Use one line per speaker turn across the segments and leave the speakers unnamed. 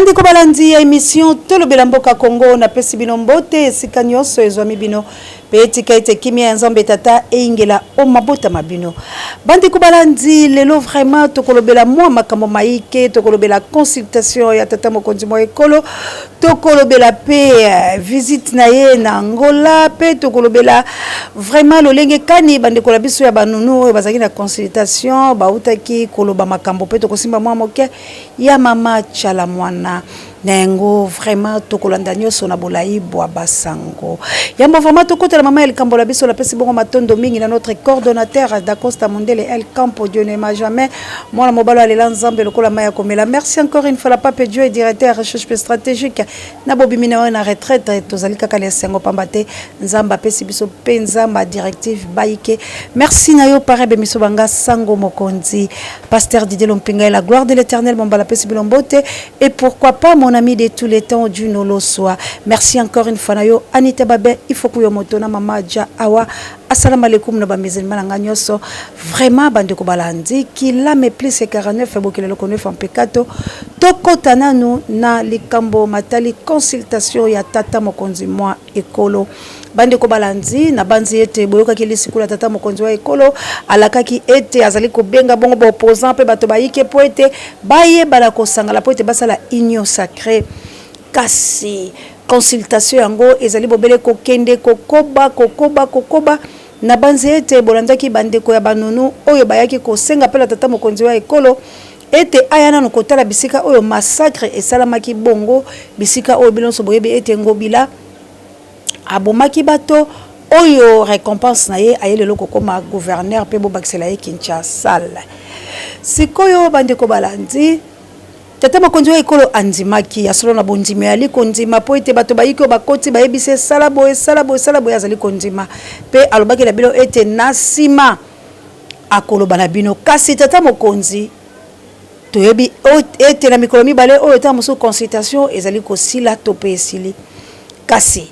Bandeko balandi ya emission Tolobela Mboka Congo, napesi bino mbote esika nyonso ezwami bino mpe tika ete kimia ya Nzambe Tata eyingela o mabota ma bino. Bandeko balandi, lelo vraiment tokolobela mwa makambo maike, tokolobela consultation ya tata mokonzi mwa ekolo, tokolobela mpe eh, visite na ye na Angola, mpe tokolobela vraiment lolenge kani bandeko na biso ya banunu oyo bazalaki na consultation bautaki koloba makambo, mpe tokosimba mwa moke ya mama Tshala Muana. Na yango vraiment tokolanda nyoso na bolayi bwa basango. Yambo vraiment tokotela mama ya likambo la biso, lapesi bongo matondo mingi na notre coordonnateur Dacosta Mondele El Campo, Dieu ne m'a jamais, mwana mobali alela Nzambe lokola mai ya komela. Merci encore une fois la Pape Dieu, directeur recherche stratégique na bobimi na yo na retraite. Tozali kaka na esengo pamba te Nzambe apesi biso mpenza ba directive bayike. Merci na yo pare bemiso banga sango mokonzi Pasteur Didier Lompinga et la gloire de l'Éternel Mombala pesi bino mbote, et pourquoi pas mon ami de tous les temps Juno Loswa. Merci encore une fois na yo Anita Babin Ifoku yo moto na mama Dja Awa. Assalamu alaikum na ba musulman na nga nyonso. Vraiment bandeko balandi kilame plus 49 bokila loko 9 mpekato. Tokota nanu na likambo matali consultation ya tata mokonzi mwa ekolo. Bandeko balandi, nabanzi ete boyokaki lisiko la tata mokonzi wa ekolo alakaki ete azali kobenga bongo ba opposants mpe bato bayike mpo ete bayebana kosangala mpo ete basala union sacree. Kasi consultation yango ezali bobele kokende kokoba, kokoba, kokoba. Nabanzi ete bolandaki bandeko ya banunu oyo bayaki kosenga mpe la tata mokonzi wa ekolo ete aya nanu kotala bisika oyo massacre esalamaki bongo bisika oyo bino nionso boyebi ete Ngobila abomaki bato oyo recompense na ye aye lelo kokoma gouverneur mpe bobakisela ye Kinshasa. Sikoyo bandeko balandi, tata mokonzi wa ekolo andimaki ya solo na bondimi, ayali kondima mpo ete bato bayiki oyo bakoti bayebisi ye sala boye, sala boye, sala boye, azali kondima mpe alobaki na bino ete na nsima akoloba na bino. Kasi tata mokonzi, toyebi ete na mikolo mibale oyo ntango mosusu consultation ezali kosila to mpe esili. Kasi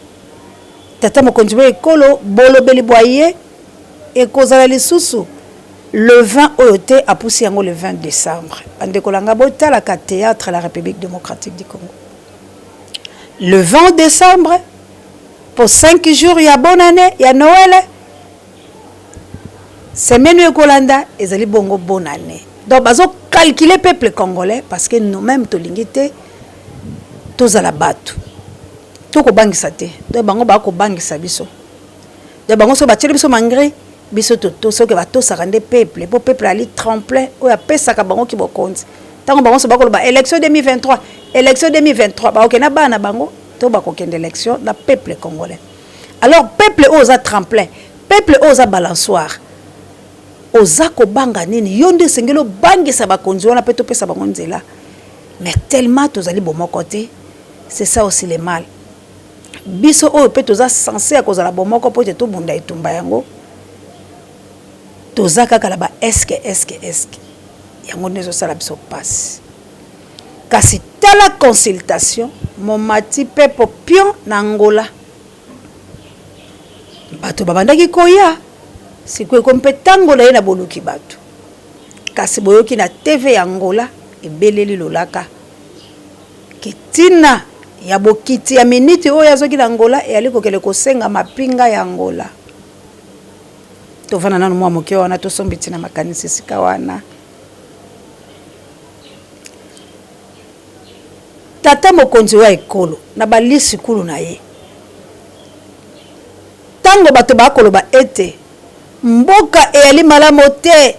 tata mokonzi wa ekolo, bolobeli bwa ye ekozala lisusu le 20 oyo te, apusi yango le 20 decembre. Bandeko na nga, botalaka theatre la Republique democratique du Congo le 20 decembre po 5 jours ya bonne annee ya Noël. Semaine oyo ekolanda ezali bongo bonne annee. Donc bazo calculer peuple congolais parce que nous-mêmes tolingi te tozala batu. Tokobangisa te. Donc bango bakobangisa biso. Donc bango so batieli biso mangri, biso to soki batosaka nde peuple po peuple ali tremplin oyo apesaka bango ki bokonzi. Tango bango so bakoloba élection 2023, élection 2023, bakokende na bana bango to bakokende élection na peuple congolais. Alors peuple oyo oza tremplin, peuple oyo oza balançoire, oza kobanga nini? Yo nde esengeli obangisa bakonzi wana mpe topesa bango nzela. Mais tellement tozali bomoko te, c'est ça aussi le mal. Biso oyo mpe toza censé ya kozala bomoko mpo ete tobunda etumba yango, toza kaka na ba eske eske eske, yango nde ezosala biso pasi. Kasi tala consultation momati pepo pion na Angola bato babandaki koya, sikoyo ekomi mpe tango na ye na boluki bato. Kasi boyoki na TV ya Angola ebeleli lolaka ke tina ya bokiti ya miniti oyo azwaki na Angola eyali kokende kosenga mapinga ya Angola. Tovanda nanu mwa moke wana tosombi tina makanisi esika wana. Tata mokonzi wa ekolo na ba lisikulu na ye, tango bato bakoloba ete mboka eyali malamo te,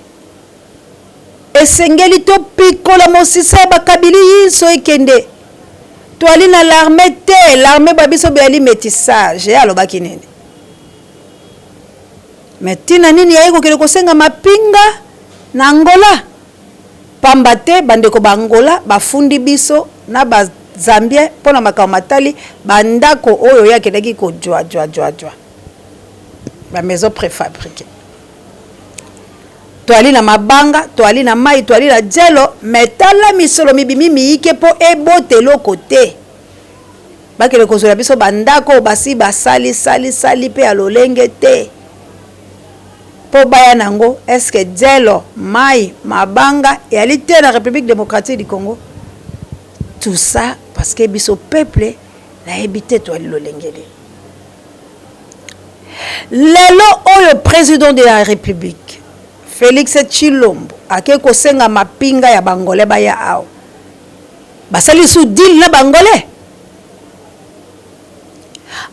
esengeli topikola mosisa ya bakabili yinso ekende, toali na l'armee te, l'armee bwa biso boyali metissage. Ye alobaki nini? Mais tina nini yaye kokende kosenga mapinga na Angola? Pamba te bandeko ba Angola bafundi biso na ba Zambien mpo na makambo matali ba ndako oyo ye akendaki kojua jua jua jua ba maison prefabriquee. Toali na mabanga, toali na mayi, toali na djelo, mais tala misolo mibimi miyike mpo ebota eloko te. Bakende kozwela biso ba ndako oyo basi basali sali sali mpe ya lolenge te mpo baya na yango. Est ce que djelo, mayi, mabanga eyali te na Republique democratique du Congo? Tout ça. Parce que biso peuple nayebi te toali lolenge nini. Lelo oyo president de la Republique Felix Tshilombo ake kosenga mapinga ya bangolais baya awa. Basali sous deal na bangolais.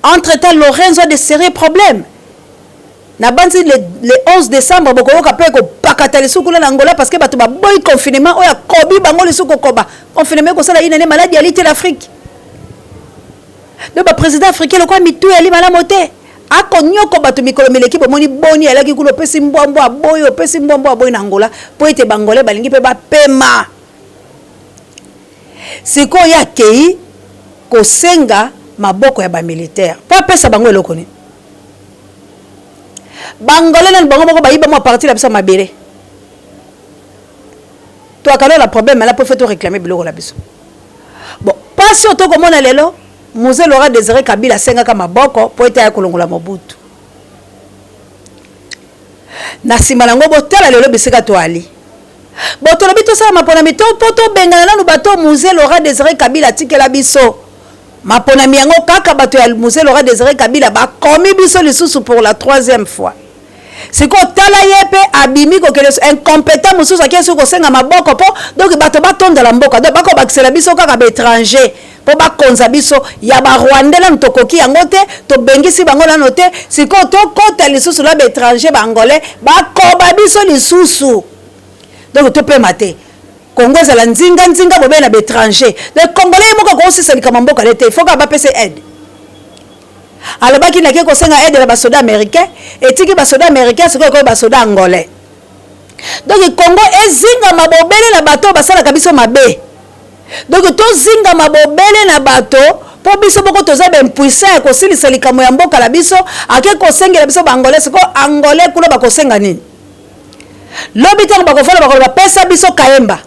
Entre-temps Lorenzo a de sérieux problèmes. Nabanzi le, le 11 décembre bokoyoka mpe kopakata lisusu kuna na Angola parce que bato baboyi confinement oyo akobi bango lisusu kokoba confinement ekosala inene maladi yali te l'Afrique. Donc ba président africain lokola mitu yali malamu te akonyoko bato mikolo mileki bomoni boni alaki kuna opesi mbwambwa aboyi opesi mbwambwa aboyi na Angola mpo ete bangolais balingi mpe bapema. Sikoyo ye akei kosenga maboko ya ba militaire mpo apesa bango eloko nini? Bangolais nanu bango moko bayiba mwa partie na biso ya mabele. Toakana na problème la po faut to réclamer biloko na biso. Bon, pasi oyo tokomona lelo, Mzee Laurent Désiré Kabila asengaka maboko po ete aya kolongola Mobutu. Na nsima nango botala lelo bisika toali. Bon, tolobi tosala maponami to po tobengana nanu bato Mzee Laurent Désiré Kabila atikela biso. Maponami yango kaka bato ya Mzee Laurent Désiré Kabila bakomi biso lisusu pour la troisième fois. Sikoyo tala ye pe abimi kokende incompétent mosusu akei soki kosenga maboko po donc bato batondala mboka donc bakobakisela biso kaka ba étranger po bakonza biso ya ba rwandais nanu tokoki yango te tobengisi bango nano te sikoyo tokota lisusu na ba étranger ba angolais bakoba biso lisusu donc topema te. Congo ezala nzinga nzinga bobele na ba etranger donc congolais ye moko akosisa likambo mboka ne te il faut kaka bapesa aide. Alobaki nake kosenga aide na basoda américain, etiki basoda américain sikoyo ekomi basoda angolais. Donc Congo ezingama bobele na bato oyo basalaka biso mabe. Donc tozingama bobele na bato mpo biso moko toza baimpuissant ya kosilisa likambo ya mboka na biso. Ake kosengela biso baangolais, sikoyo angolais kuna bakosenga nini? Lobi ntango bakofanda bakoloba pesa biso Kayemba.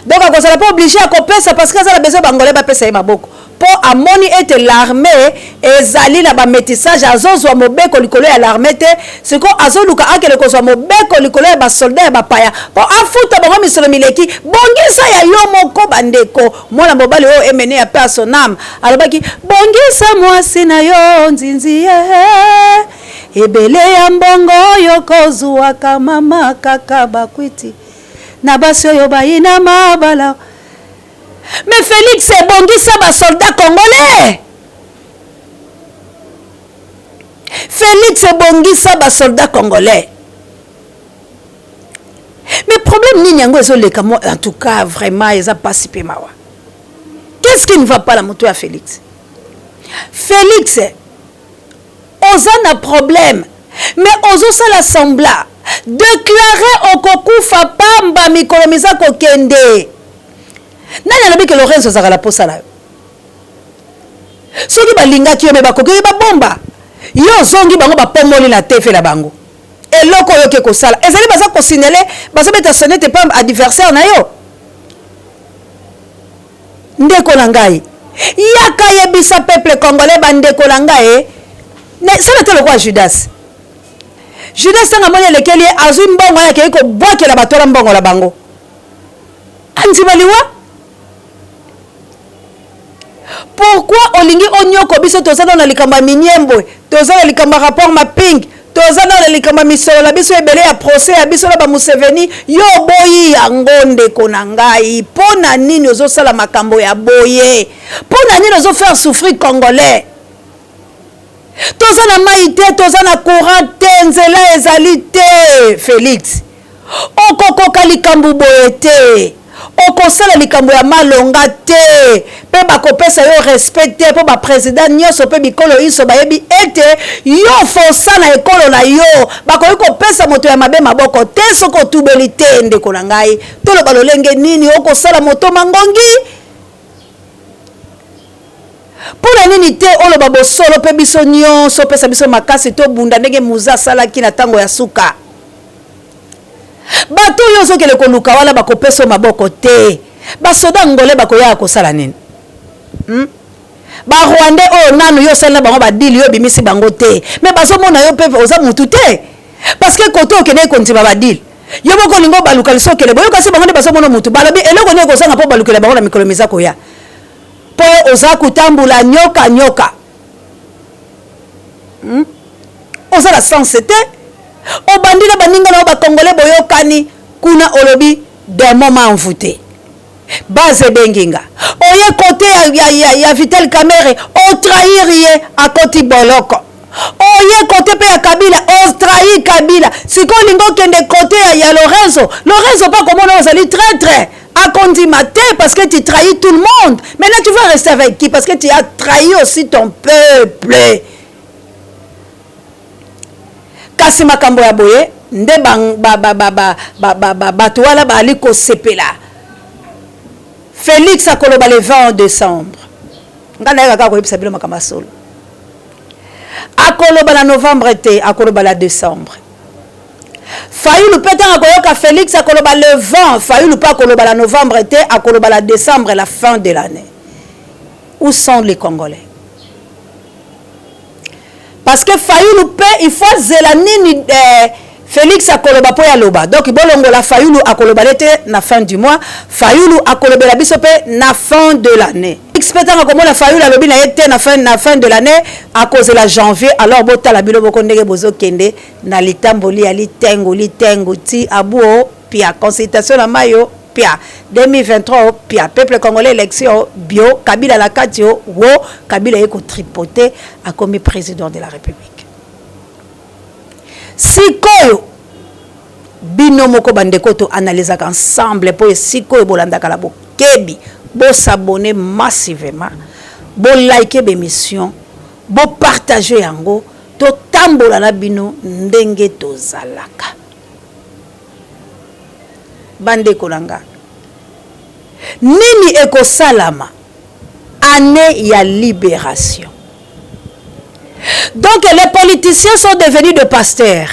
Donc akozala mpe oblige ya kopesa parce que aza na besoin bangolais bapesa ye maboko mpo amoni ete l'armée ezali na bamétissage, azozwa mobeko likolo ya l'armée te. Sikoyo azoluka akende kozwa mobeko likolo ya basoldat ya bapaya mpo afuta bango misolo mileki. Bongisa ya yo moko bandeko. Mwana mobali oyo emene ya pe son âme alobaki bongisa mwasi na yo nzinzi ye ebele ya mbongo oyo kozuwaka mama kaka bakwiti na basi oyo bayina mabala. Mais Felix ebongisa ba soldats congolais. Felix ebongisa ba soldats congolais. Mais problème nini yango ezoleka mo en tout cas vraiment eza pasi pe mawa. Qu'est-ce qui ne va pas la moto ya Felix? Felix oza na problème mais ozosala semblant déclarer okokufa pamba mikolo miza kokende. Nani alobi ke Lorenzo azalaka na posa na yo? Soki balingaki yo me bakoki yo babomba yo, ozongi bango bapomoli na tefe na bango. Eloko oyo oke kosala ezali baza kosinele, bazobeta sonnette epa adversaire na yo. Ndeko na ngai, yaka yebisa peuple congolais, bandeko na ngai, sala te lokola Judas. Judas ntango amoni elekeli ye, azwi mbongo wana akei kobwakela bato wana mbongo na bango, andima liwa. Pourquoi olingi onyoko biso? Toza nano na likambo ya Miniembwe, toza na likambo ya rapport mapping, toza nano na likambo ya misolo na biso ebele ya procès ya biso na ba Museveni. Yo oboyi yango ndeko na ngai, mpo na nini ozosala makambo ya boye? Mpo na nini ozofaire souffrir congolais? Toza na mai te, toza na courant te, nzela ezali te. Felix, okokoka likambo boye te, okosala likambo ya malonga te mpe bakopesa yo respect te, mpo baprésident nyonso mpe bikolo inso bayebi ete yo forsa na ekolo na yo. Bakoki kopesa moto ya mabe maboko te soki otubeli te. Ndeko na ngai, toloba lolenge nini okosala moto mangongi? Mpo na nini te oloba bosolo mpe biso nyonso opesa biso makasi tobunda ndenge Muza asalaki na ntango ya suka? Bato oyo ozokende koluka wana bakopesa yo maboko te. Basoda angolais bakoyaka kosala nini? Hmm? Ba rwandais oyo nanu yo osali na bango badili, yo obimisi bango te, me bazomona yo mpe oza mutu te, parce que kote okendeki kondima badili, yo moko olingi obaluka liso okende boyoka se bango nde bazomona mutu. Balobi eloko nini ekozanga mpo balukela bango na mikolo miza koya? Mpo yo oza kotambula nyoka nyoka. Oza na sens te. Obandi na baninga na yo ba congolais boyokani kuna olobi demon m'a envoute. Base ebengi nga. Oye kote ya Vital Kamerhe o trahir ye akoti boloko. Oye kote pe ya Kabila o trahir Kabila. Sikoyo olingi okende kote ya Lorenzo. Lorenzo pe akomona yo ozali traitre. Akondima te parce que tu trahis tout le monde. Maintenant tu vas rester avec qui? Parce que tu as trahi aussi ton peuple. Kasi makambo ya boye nde bato wana baali kosepela. Felix akoloba le 20 décembre. Nga nayaka kaka koyebisa bino makambo ya solo. Akoloba na novembre te, akoloba na décembre. Fayulu pe ntango akoyoka Felix akoloba le 20, Fayulu pe akoloba na novembre te, akoloba na décembre, la fin de l'année. Où sont les Congolais? Parce que Fayulu pe il faut azela nini Felix akoloba po ya loba. Donc bolongola Fayulu akoloba lete na fin du mois, Fayulu akolobela biso pe na fin de l'année. Felix pe ntango akomona Fayulu alobi na ye te na fin de l'année, akozela janvier. Alors botala bino boko ndenge bozokende na litamboli ya litengu litengu ti abuo pia consultation na mayo pia 2023 pia peuple congolais élection bio Kabila na kati yo wo Kabila ye ko tripoter akomi président de la République. Sikoyo bino moko bandeko to analysaka ensemble po sikoyo bolandaka la bokebi, bo s'abonner massivement, bo liker l'émission, bo partager yango, to tambola na bino ndenge tozalaka. Bandeko na nga, nini ekosalama année ya libération? Donc les politiciens sont devenus des pasteurs.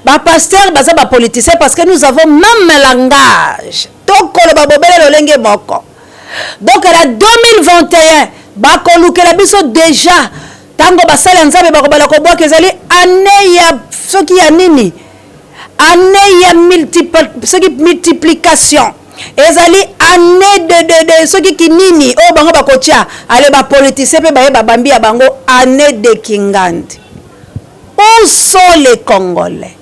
Ba pasteurs baza ba politiciens parce que nous avons même langage. Tokoloba bobele lolenge moko. Donc la 2021 bakolukela biso déjà tango basali ya Nzambe bakobala kobwaka ezali année ya soki ya nini? Année ya multiple, soki multiplication. Ezali année de soki kinini oyo bango bakotia. Ale ba politiciens pe baye babambi ya bango année de Kingandi. Où sont les Congolais?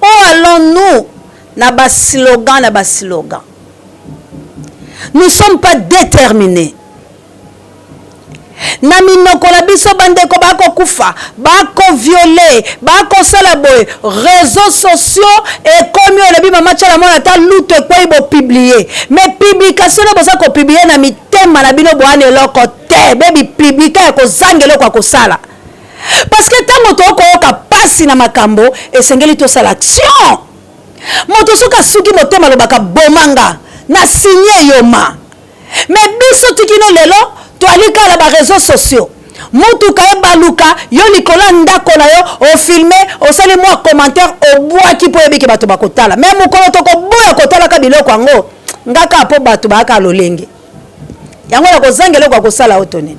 Où allons-nous? Na ba slogan, na ba slogan. Nous sommes pas déterminés. Na minoko na biso bandeko bakokufa, bakovioler, bakosala boye. Réseaux sociaux ekomi olobi mama Tshala Mwana ata lutu ekwei bopublier. Mais publication na boza kopublier na mitema na bino boana eloko te, bebi publika ya kozanga eloko ya kosala. Parce que tango tokoyoka pasi na makambo esengeli tosala action. Moto soki asuki motema alobaka bomanga na signe yoma. Mais biso tikino lelo toali kaka na ba réseaux sociaux. Mutuka ebaluka yo likolo ya ndako na yo ofilme osali mwa commentaire obwaki po oyebi ke bato bakotala. Mais mokolo tokoboya kotalaka biloko yango nga kaka po bato bayaka lolenge yango na kozanga eloko ya kosala oyo to nini.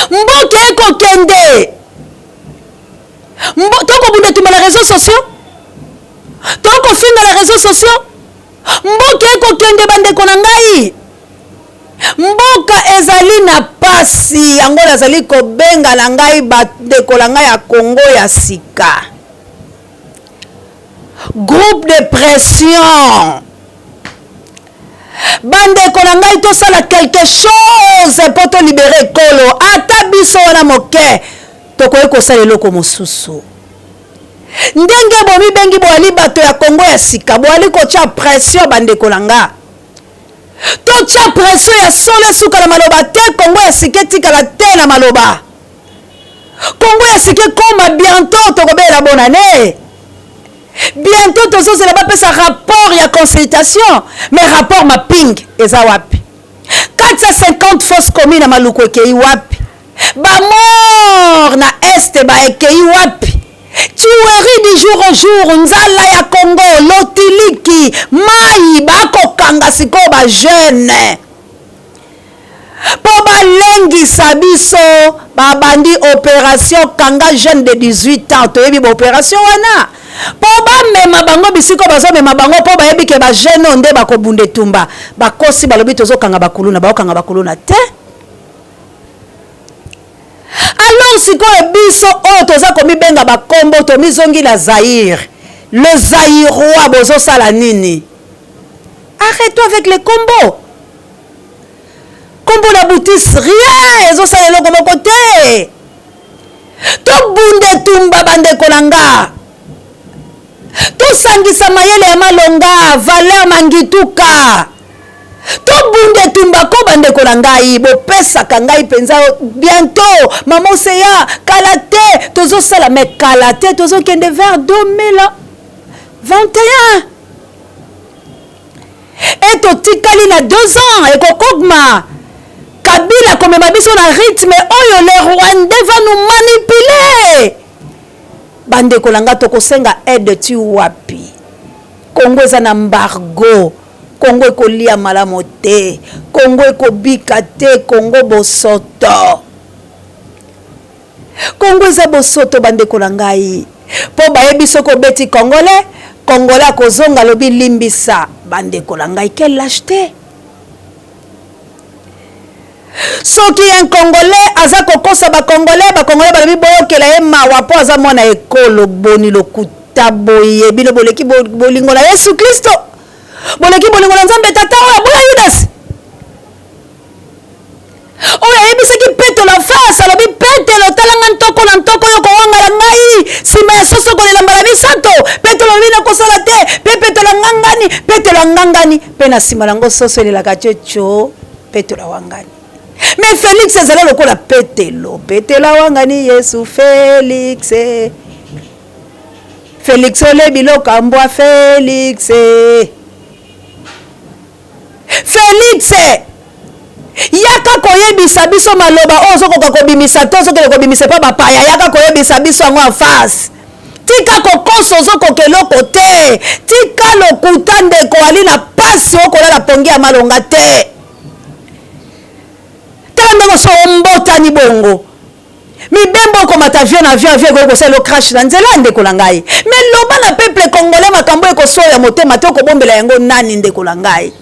Mboka ekokende tokobunda etumba na réseaux sociaux, tokofinga na réseaux sociaux. Mboka ekokende bandeko na ngai, mboka ezali na pasi. Yango nazali kobenga na ngai bandeko na ngai ya Congo ya sika, groupe de pression. Bandeko na ngai, tosala quelque chose po tolibere ekolo. Ata biso wana moke tokoki kosala eloko mosusu. Ndenge bomibengi boali bato ya Congo ya sika, boali kotia pression bandeko na nga. Totia pression ya solo esuka na maloba te. Congo ya sika etikala te na maloba. Congo ya sika ekoma bientôt, tokobela bonne année. Bientôt tozozela bapesa rapport ya consultation, mais rapport mapping eza wapi? 450 fausses communes na Maluku ekei wapi? Ba mort na est ba ekei wapi? Tuerie du jour au jour, nzala ya Congo, lotiliki, mai bakokanga sikoyo ba jeune po balengisa biso. Babandi opération kanga jeune de 18 ans, toyebi ba opération wana. Mpo bamema bango bisika oyo bazomema bango, mpo bayebi ke ba jeunes oyo nde bakobunda etumba. Bakosi, balobi tozokanga bakuluna, baokanga bakuluna te. Alors sikoyo biso oyo toza komibenga bakombo, tomizongi na Zaïre, le Zaïrois, bozosala nini? Arrêtons avec les kombo. Kombo n'aboutisse rien, ezosala eloko moko te. Tobunda etumba, bandeko na nga, tosangisa mayele ya malonga, valeur mangituka, tobunda etumba ko. Bandeko na ngai, bopesaka ngai mpenza bientôt mama Oseya, kala te tozosala, mais kala te tozokende vers 2021 e totikali na 2 ans ekokogma. Kabila komema biso na rythme oyo, le Rwandais va nous manipuler. Bandeko na nga, tokosenga aide ti wapi? Kongo eza na embargo, Kongo ekolia malamu te, Kongo ekobika te, Kongo bosoto, Kongo eza bosoto, bandeko na ngai, mpo bayebi soki obeti Congolais, Congolais akozonga alobi limbisa. Bandeko na ngai, quelle lâcheté! Soki un Congolais aza kokosa Bacongolais, Bacongolais balobi boyokela ye mawa mpo aza mwana ekolo. Boni lokuta boye? Bino boleki bolingo na Yesu Kristo, boleki bolingo na Nzambe Tata oyo aboya Yudasi, oyo ayebisaki Petelo face, alobi: "Petelo, talanga ntoko na ntoko, oyo kowangala ngai nsima ya soso kolela mbala misato." Petelo alobi: "Nakosala te." Mpe Petelo angangani, Petelo angangani, mpe na nsima nango soso elelaka tie tio, Petelo awangani. Mais Félix ezala lokola Petelo. Petelo awangani Yesu. Félix, Félix ole biloko mbwa. Félix, Félix, yaka koyebisa biso maloba oyo ozokoka kobimisa te, ozokende kobimisa epa bapaya. Yaka koyebisa biso yango en face. Tika kokosa, ozokoka eloko te. Tika lokuta, ndeko. Ali na pasi, okolala pongi ya malonga te. Tala ndenge oso ombotani bongo, mibembo, okomata avion na avion, avion ekoki kosala crash na nzela, ndeko na ngai. Mais loba na peuple congolais makambo ekosoya motema te, okobombela yango nani? Ndeko na ngai,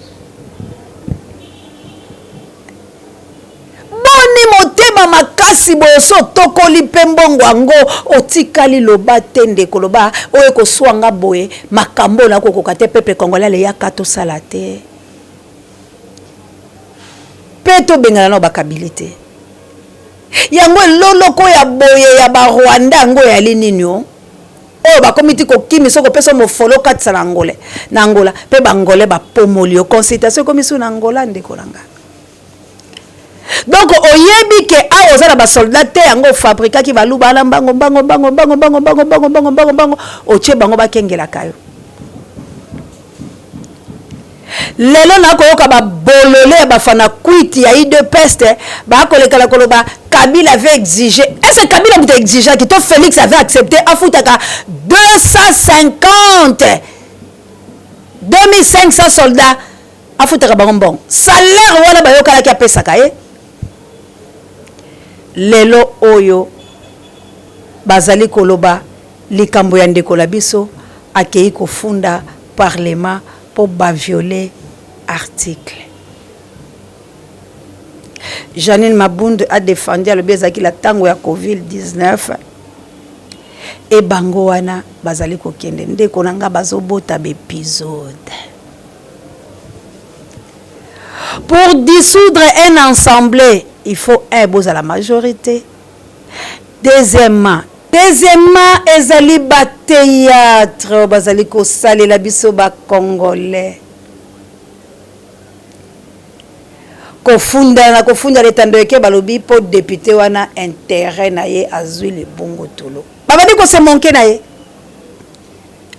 boni motema makasi boye? So otokoli mpe mbongo yango otikali, loba te, ndeko. Loba oyo ekoswanga boye, makambo oyo nakokoka te. Peuple congolais, aleyaka tosala te mpe tobengana nao bakabili te. Yango eloloko ya boye ya Barwanda, yango eyali nini? O oyo bakomi ti kokimisa, okopesa mofolo okatisa na Angola, na Angola mpe Bangolais bapomoli yo. Consultation ekomi su na Angola, ndeko na nga. Donc oyebi ke awa oza na basoldat te, yango ofabrikaki baluba wana mbango mbango mbango mbango mbango mbango mbango mbango mbango mbango, otie bango bakengelaka yo. Lelo nakoyoka babolole ya bafana kwiti ya UDPS bakolekala koloba Kabila avait exigé. Est ce Kabila moto exigeaki to Félix avait accepté afutaka 250 2500 soldats, afutaka bango mbongo, salaire wana bayokalaki apesaka ye? Lelo oyo bazali koloba likambo ya ndeko na biso akei kofunda parlement mpo baviole article. Janine Mabundu adefendi, alobi ezalaki la ntango ya COVID-19 e bango wana bazali kokende. Ndeko na nga, bazobota baépisode. Pour dissoudre un assemblée, il faut un bozala majorité. Deuxièmement, ezali bathéâtre bazali kosalela biso Bacongolais, kofunda na kofunda letando eke balobi mpo député wana intérêt na ye azwi libungu tolo, babandi kose moquer na ye.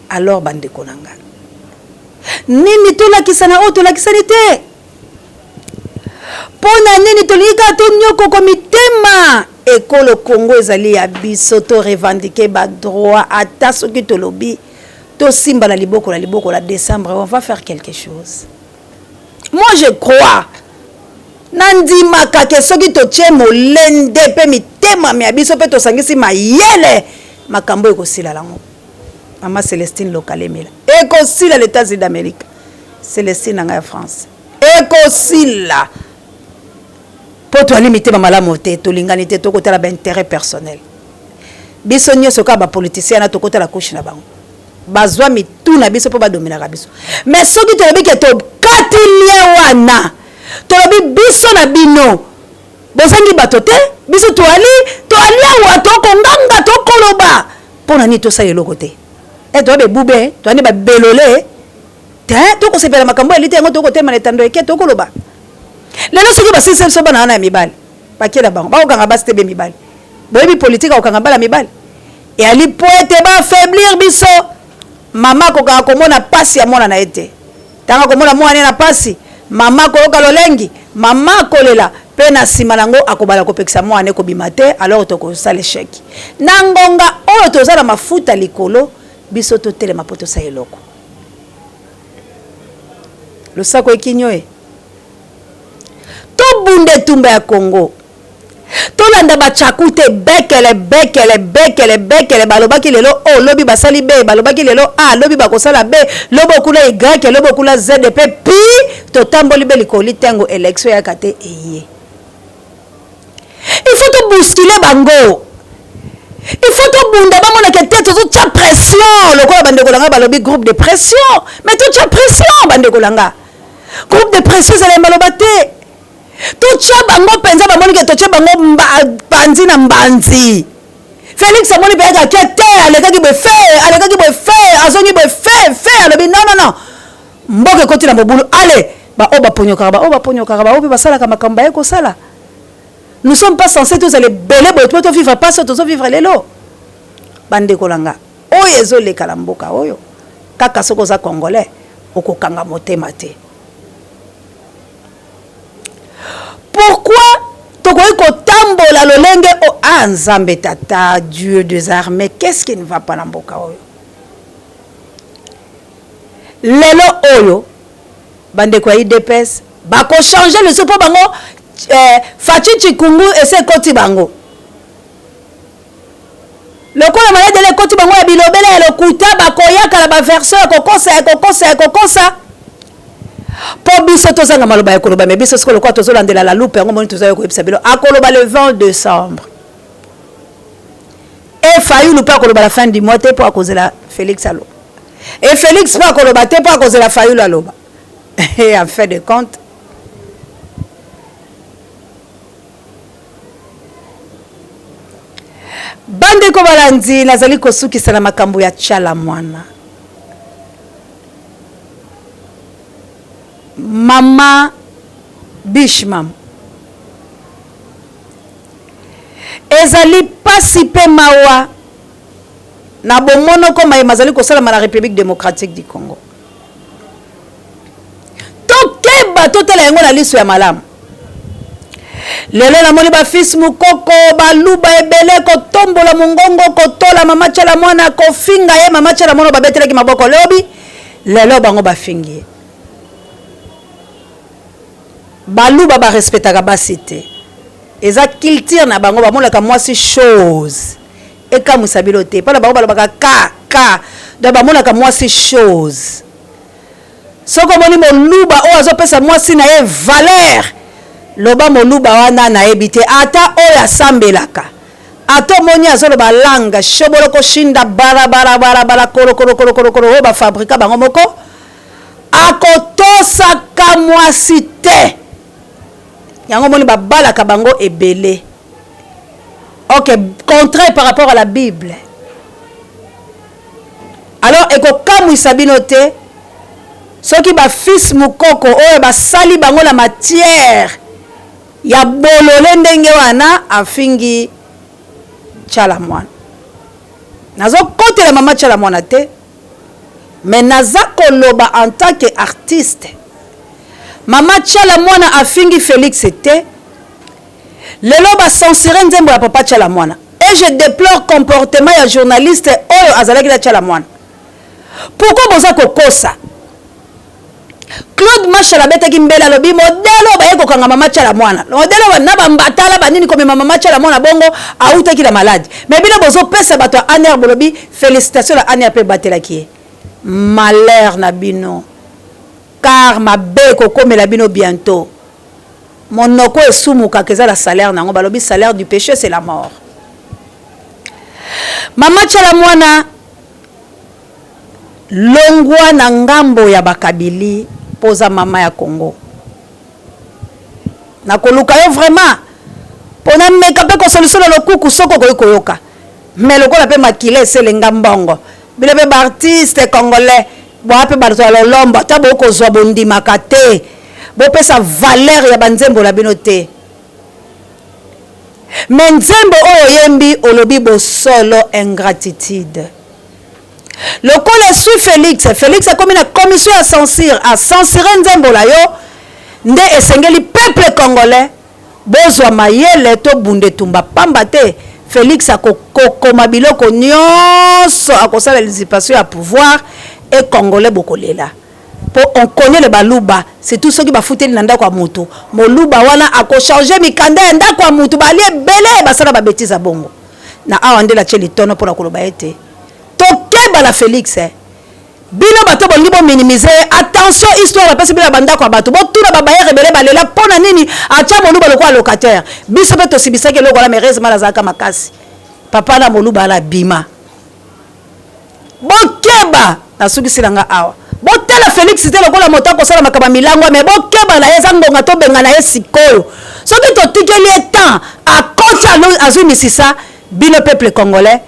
Alors bandeko na nga, nini tolakisana oyo tolakisani te? Mpo na nini tolingi kaka tonyokoko mitema? Ekolo Congo ezali ya biso, torevendiquer badroit. Ata soki tolobi tosimba na liboko na liboko na décembre, on va faire quelque chose. Moi je crois, nandimaka ke soki totie molende mpe mitema ya biso mpe tosangisi mayele, makambo ekosila yango. Mama Celestine Lokalemela. Ekosila les États-Unis d'Amérique. Celestine na ngai ya France. Ekosila. Po toali mitema malamu te, tolingani te, tokotala ba intérêt personnel. Biso nyonso kaka ba politiciens na tokotala couche na bango. Bazwa mitu na biso po badominaka biso. Mais soki tolobi ke tokati lien wana, tolobi biso na bino bozangi bato te, biso toali toali awa tokonganga tokoloba mpo na nini tosala eloko te? E toya bebube, toyani babelole te, tokosepela makambo ya lite yango, tokotema na etando eke tokoloba. Lelo soki basilisi biso bana wana ya mibali, bakela bango bakokanga basi te be mibali. Boyebi politique ya kokanga bala mibali eyali po ete ba affaiblir biso. Mama akokaka komona pasi ya mwana na ye te. Tango akomona mwana na ye na pasi, mama akoyoka lolengi, mama akolela pe na sima na yango akobanda kopekisa mwana na ye kobima te, alors tokosala echec. Na ngonga oyo toza na mafuta likolo, biso totelema po tosala eloko. Losako ekinyo e. Tobunda etumba ya Congo. Tolanda ba chaku te bekele bekele bekele bekele balobaki lelo o lobi basali b balobaki lelo a lobi bakosala b lobi okula y lobi okula z pe pi totamboli be likoli tengo election eyaka te eye. Il faut to bousculer bango. Il faut tobunda bamona ke te tozotya pression lokola bandeko na ngai balobi groupe de pression mais totya pression bandeko na nga groupe de pression ezala ya maloba te. Totia bango penza bamoni ke totie bango mba, panzi na mbanzi. Felix amoni penza ke te alekaki boye fe alekaki boye fe azongi boye fe fe alobi non non non mboka ekoti na mobulu ale ba oyo baponyokaka ba oyo baponyokaka ba oyo pe basalaka makambo baye kosala. Nous sommes pas censés tozala ebele boye po to vivre pasi oyo tozo vivre lelo. Bandeko na nga oyo ezoleka na mboka oyo kaka soki oza congolais okokanga motema te. Pourquoi tokoki kotambola lolenge o ah Nzambe tata Dieu des armées qu'est-ce qui ne va pas na mboka oyo? Lelo oyo bandeko ya udps bako changer lisusu mpo bango eh, Fatshi Tshikungu esi ekoti bango lokola maladele ekoti bango ya bilobela ya lokuta, bakoyaka na ba version ya kokosa ya kokosa ya kokosa mpo biso tozanga maloba ya koloba. Me biso sikoyo lokola tozolandela la loupe yango moni toza koyebisa bino akoloba le 20 décembre e Fayulu mpe akoloba la fin du mois te mpo akozela Félix aloba, e Félix mpe akoloba te mpo akozela Fayulu aloba. Et en fin de compte Bandeko balandi, nazali kosukisa na makambo ya Tshala Mwana. Mama Bishmam, ezali pasi pe mawa na bomonoko maye mazali kosalama na Republique democratique du Congo. Tokeba, totala yango na liso ya malamu. Lelo namoni ba fils Mukoko, baluba ebele kotombola mongongo, kotola mama Tshala Mwana, kofinga ye mama Tshala Mwana babetelaki maboko lobi, lelo bango bafingi ye. Baluba ba respectaka basi te, eza culture na bango, bamonaka mwasi chose ekamwisa bino te, mpo na bango balobaka ka ka, donc bamonaka mwasi chose. Soki omoni moluba oyo azopesa mwasi na ye valeur, loba moluba wana nayebi te, ata oyo asambelaka, ata omoni azoloba langue shoboloko shinda bara bara bara bara kolo kolo kolo kolo kolo oyo ba fabrica bango moko, akotosaka mwasi te. Yango omoni babalaka bango ebele. Ok, contraire par rapport à la Bible. Alors ekokamwisa bino te soki ba fils Mukoko oyo basali bango na matière ya bolole ndenge wana afingi Tshala Mwana. Nazokotela mama Tshala Mwana te, mais naza koloba en tant que artiste. Mama Tshala Mwana afingi Felix te. Lelo ba censurer nzembo ya papa Tshala Mwana et je deplore comportement ya journaliste oyo azalaki na Tshala Mwana. Pourquoi boza kokosa? Claude Mashal abetaki mbele, alobi modèle oyo baye kokanga mama Tshala Mwana, modèle oyo na bambatala banini komema mama Tshala Mwana bongo awutaki na maladi. Mais bino bozopesa bato ya ANR, bolobi félicitation na ANR mpe ebatelaki ye. Malheur na bino, car mabe ekokomela bino bientôt. Monoko esumukaka eza na salaire nango, balobi salaire du péché, c'est la mort. Mama Tshala Mwana, longwa na ngambo ya bakabili mpo oza mama ya Congo. Nakoluka yo vraiment mpo nameka mpe kosolusola lokuku soki okoki koyoka. Me lokola mpe makila eselenga mbongo, bino mpe baartiste congolais boa mpe bato ya lolombo, ata bokozwa bondimaka te, bopesa valeur ya banzembo na bino te. Me nzembo oyo oyembi, olobi bosolo, ingratitude lokola esui Félix. Félix akomi na commission ya censure, acensuré nzembo na yo. Nde esengeli peuple congolais bozwa mayele, tobunda etumba, pamba te Félix akokoma biloko nyonso, akosala usurpation ya pouvoir e congolais bokolela, mpo on connaît le Baluba, surtout soki bafuteli na ndako ya motu. Moluba wana akochange mikanda ya ndako ya motu. Bali ebele basala babêtises ya bongo. Na awa nde natie litono mpona koloba ete tokeba na Félix, eh. Bino bato bolingi bominimize, attention, histoire bapesi bino ya bandako ya bato. Botuna babayere ebele balela mpo na nini atia moluba lokola locataire. Biso mpe tosibisaki eloko wana, mais heureusement nazalaka makasi. Papa na moluba ala bima. Bokeba, nasukisi na nga awa. Botala Félix te lokola moto akosala makambo ya milangwa, me bokeba na ye. Eza ngonga tobenga na ye sikoyo. Soki totikeli ye temps, akoti, azwi misisa. Bino peuple congolais,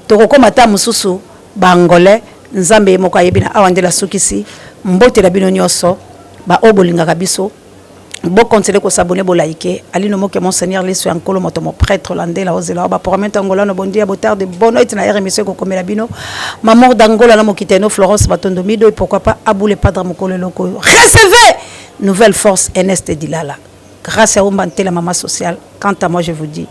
tokokóma ta mosusu baangolais. Nzambe ye moko ayebi. Na awa nde nasukisi. Mbote na bino nyonso baoyo bolingaka biso. Bokontinue kos'abonner, bolike. Alino moke, monseigneur liso ya nkolo, moto moprêtre landela ozela o bapromete angolano. Bondia, botarde, bonne noite. Na ere émission ekokomela bino Mamour d'Angola na mokiteno Florence Batondo Mido, et pourquoi pas Aboule Padre mokolo eloko oyo. Recevez nouvelle force, Ernest Dilala, grâce à Omba Ntela, mama sociale. Quant à moi, je vous dis